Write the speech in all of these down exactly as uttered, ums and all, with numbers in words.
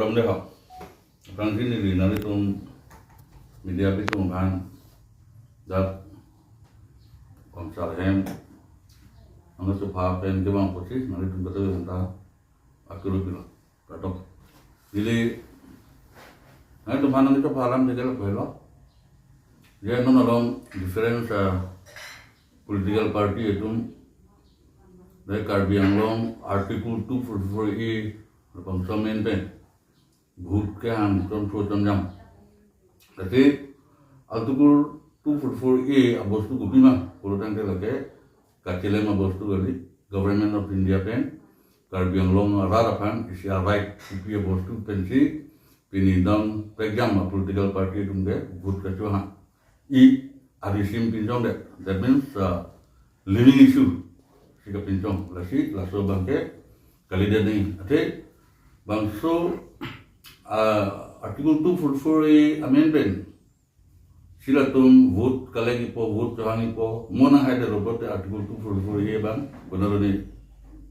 Sonde ho. Aphrangsi neli nanglitum media atum aphan dak Komsar ahem nangchepha pen kevang apotsi nanglitum kado anta akuru pilo. Katok. Neli nanglitum aphan nangchepha alam degel pelo. Ya non along difference, ah, political party atum, dari Karbi Anglong Article two forty-four A labangso amen pen vote kehang chonpho chonjam. Tadi Article two forty-four A abostu kopima pulotangte lake kachelem abostu kali, Government of India pen Karbi Anglong arat aphan isi a-right kipi abostu pensi pini dam pekjam a-political party atum ke vote kachohang. I arisim pinchongdet. That means, uh, living issue si kapinchong. Lasi laso abangke kalidet nangji. Athe bangso, uh, Article two forty-four A amendment si latum vote kalek-ipo, vote chohang-ipo, mo nanghaidetlo pulote Article two forty-four A abang konaroni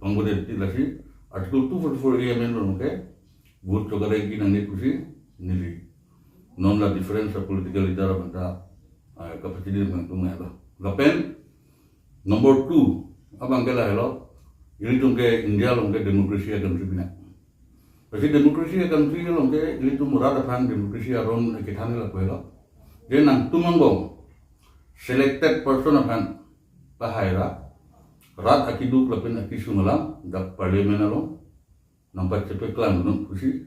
pangbodet ti, lasi Article two forty-four A amendment ke vote chokalek-i nangne pusi neli non la difference a-political leader aphanta, ah, kapachini nangtum helo. Lapen number two abangke lahelo, ilitum ke India along ke democracy a-country pina. Lasi democracy a-country along ke ilitum rat aphan democracy aron kethan lapu helo. Je nangtum angbong selected person aphan pahai ra, rat akeduk lapen akesung alam dak parliament along nangpachepeklang dunnon pusi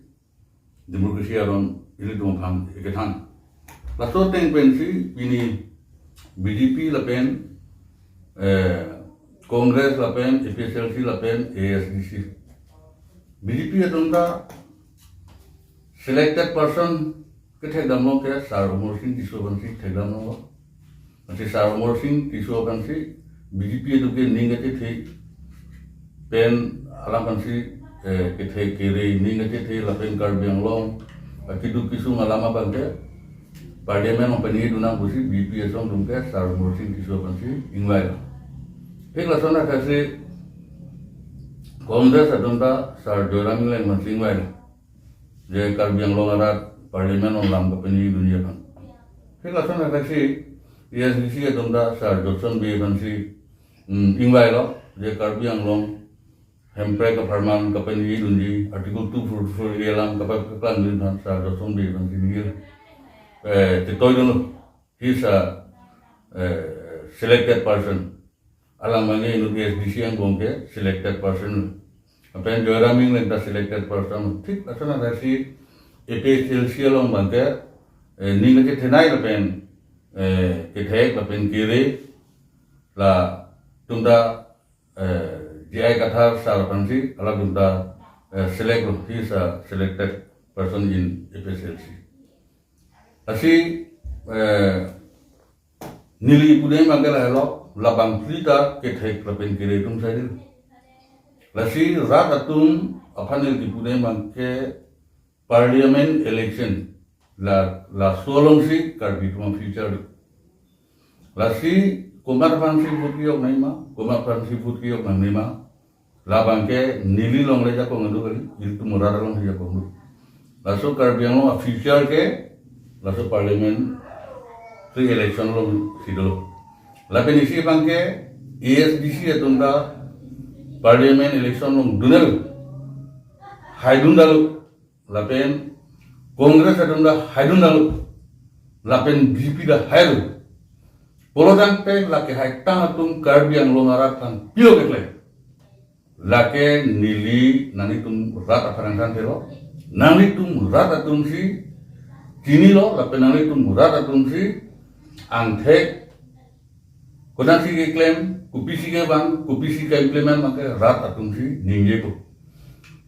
democracy aron ilitum aphan kethan. Laso ateng pensi pini B J P lapen, eh, Congress lapen A P H L C lapen A S D C, B J P atum ta selected person kethekdamlo ke Sar Amarsing Tisso aphansi thekdamlo. Ansi Sar Amarsing Tisso aphansi B J P atum ke ning kachethe pen alam aphansi, eh, kethe kere ning kachethe lapen Karbi Anglong akeduk kesung alam abangke parliament along paningjedun nang pusi B J P asong atum ke Sar Amarsing Tisso aphansi ingvailo. Thik lason athasi Congress atum ta Sar Joyram Engleng aphansi ingvailo. Je Karbi Anglong arat parliament along lam kapaningjedunji aphan. Thik lason athasi A S D C atum ta Sar Jotson Bey aphansi, mm, ingvailo. Je Karbi Anglong hemprek apharman kapaningjedunji Article two forty-four A alam kapaklangdunji aphan Sar Jotson Bey aphansi ningje, eh, chetoidunlo. He is a, eh, selected person. Alang abangke inut A S D C angbong ke selected person. Lapen Joyram Engleng ta selected person. Thik lason athasi A P H L C along abangke, eh, ning kachethenei lapen, eh, kethek lapen kere latum ta, eh, J I Kathar sir aphansi halatum ta, eh, select lo. He is a selected person in A P H L C. Lasi, eh, neli pudun abangke lahelo, labangphli ta kethek lapen kere atum saidil. Lasi rat atum aphan neli pudun abangke parliament election la, laso alongsi Karbi atum a-future do. Lasi komat aphansi vote kejok nangjima, komat aphansi vote kejok nangjima, labangke neli along le jakong do kali, ilitum rat alongsi jakong do. Laso Karbi Anglong a-future ke laso parliamentary election alongsi dolo. Lapen isi abangke A S D C atum ta parliament election along dunel, haidun dalo, lapen Congress atum ta haidun dalo, lapen B J P ta hailo. Pulotangte lake haitang atum Karbi Anglong arat aphan pilo keklem. Lake neli nanglitum rat aphan nangthanthelo. Nanglitum rat atumsi chinilo, lapen nanglitum rat atumsi angthek konatsi keklem, kopisi kevang, kopisi ke-implement abangke rat atumsi ningjepo.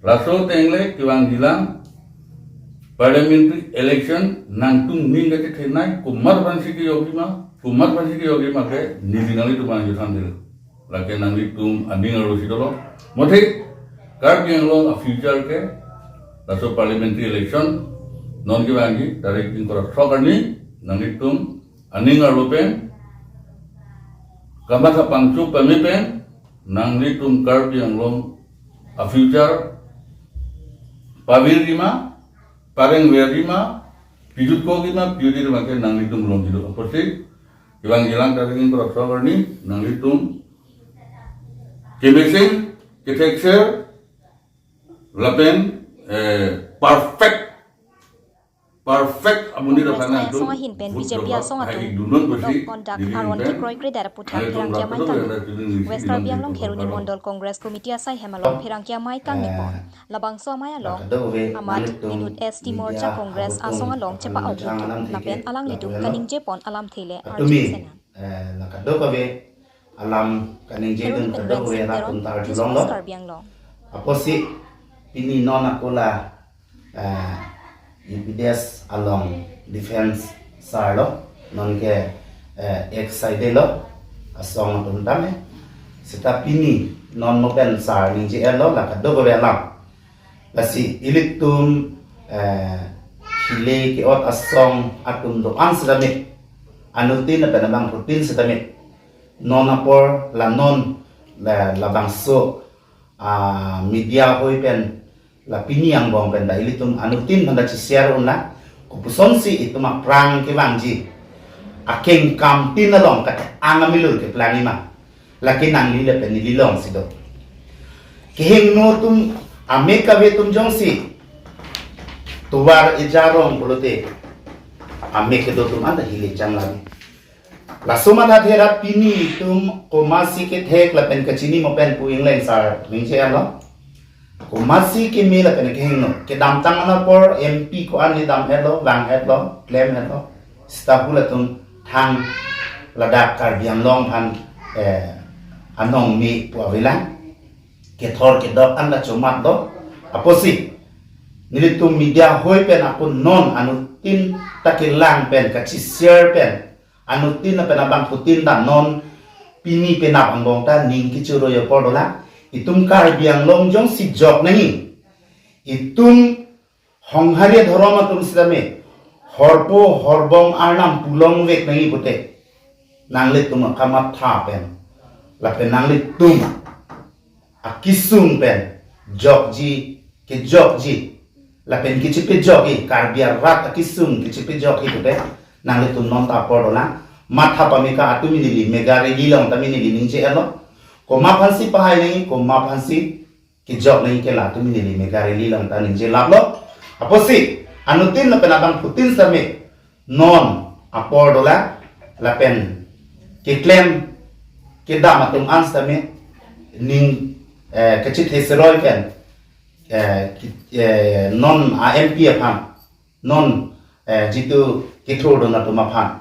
Laso ateng le kevangjilang parliamentary election nangtum ning kachethenei, komat aphansi kejokjima, komat aphansi kejokjima ke neli nanglitum aphan juthan dil. Lake nanglitum aning arlosi dolo. Mothe Karbi Anglong a-future ke laso parliamentary election non kevangji tarik ingkoi ra throk arni nanglitum aning arlo pen kamatha pangchuk pame pen nanglitum Karbi Anglong a-future pavirjima, pareng verji ma, pijut kogi ma, pijut ma ke nanglitum longji do. Apotsi, kevang jilang ta ring berap sabar ni, nanglitum kemesen, kethekser, lapen, eh, perfect, perfect amonit aphan Congress nangtum asong ahin pen vote B J P jawab asong atum hai dunnon Code of pusi Conduct diri aron pen kekroikre dara puthak hai pherangke amei kangni. West Karbi Anglong Kheroni Mondol Congress Committee asai hem along pherangke amei kangni pon. Labangso amei along amat Inut S T Morcha Congress asong along chepa-ok lapen alanglitum kaningje pon alamthe le arju senang. Eh, la kadokave alam kaningje dun kadokave atum ta arjulonglo. Karbi Anglong. Apotsi pini non ako la, eh, U P D S along defense sar lo, non ke, eh, ex side lo, asong atum tame. Seta pini non mo pen sar ningje-etlo la kadokave alam. Lasi ilitum, eh, hile ke-ot asong atum do-an setame, anuttin pen abangphutin setame, non apor la non la, labangso, ah, media hoi pen la pini angbong pen ta ilitum anuttin pen ta chishare unla, kopusonsi itum aphrang kevangji, akeng kamtin along kat ang amilur keplangji ma. Lake nangli lapen neli longsi do. Kehingno atum, amek kave atum jongsi tovar eja rong pulote, amek kedo atum anta hile chang lagi. Laso matha thera pini itum komatsi kethek lapen kachini mo pen pu ingleng sar ningje-etlo. Komatsi keme lapen kehingno, kedamtang an apor M P ko-an ni dam-etlo, vang-etlo, klem-etlo. Seta halatum thang ladak Karbi Anglong aphan, eh, anong me pu avelang. Kethor kedok an la chomat do. Apotsi nelitum media hoi pen ako non anuttin ta kelang pen kachishare pen, anuttin pen abangphutin ta non pini penap angbong ta ning kechoroi apor dolang. Itum Karbi Anglong jongsi jok nangji, itum honghari dhorom atum setame horpo horbong arnam pulongvek nangji pute, nanglitum akamatha pen lapen nanglitum akisung pen jokji, kejokji, lapen kechepejokji, Karbi arat akisung kechepejokji pute, nanglitum non ta apor dolang. Matha pame ke atumi neli mega rally along tame neli ningje-etlo. Komat aphansi pahai nangji, komat aphansi kejok nangji ke la atumi neli mega rally along ta ningje laplo. Apotsi anuttin lapen abangphutin setame non apor dolang lapen keklem kedam atum an setame ning, eh, kachethe seroi pen, eh, ki-, eh, non a-M P aphan, non, eh, jitu kethurdun atum aphan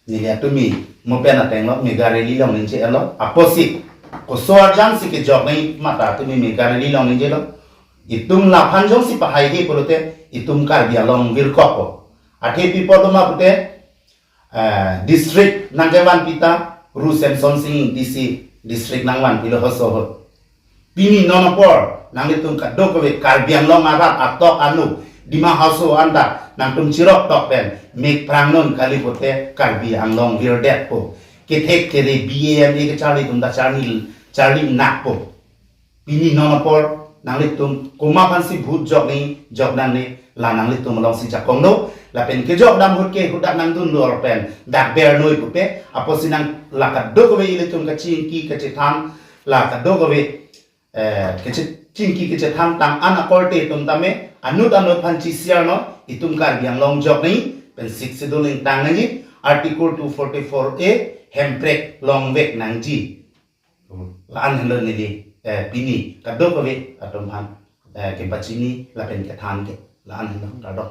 neli atumi mo pen ateng lo, mega rally along ningje-etlo. Apotsi koso arjansi kejok nangji ma ta atumi mega rally along ningjelo. Itum laphan jongsi pahaihe pulote itum Karbi Anglong virkokpo. Athe pi apot ma pute, eh, district nangkevanpi ta Ru Semson Sing Ingti si district nangvanpilo hoso ahut. Pini non apor nanglitum kadokave Karbi Anglong arat atok anu Dima Hasao anta nangtum chiroktok pen mek prangnon kali pute Karbi Anglong virdetpo. Kethek kere B A M A kecharli atum ta charli, charli nakpo. Pini non apor nanglitum komat aphansi vote jok nangji, jok nangne, la nanglitum alongsi jakong do. Lapen kejok dam ahut ke hadak nangdun lor pen dak bernoi pupe. Apotsi nang la kadokave ilitum kachingki kachethan, la kadokave, eh, kachingki kachethan tang an akorte atum tame anut anut aphan chishare non, itum Karbi Anglong jok nangji pen Sixth Schedule ingtang nangji, Article two forty-four A hemprek longvek nangji. La-an henlo neli, eh, pini kadokave atum aphan, eh, kepachini lapen kethan ke. La-an henlo, kardom.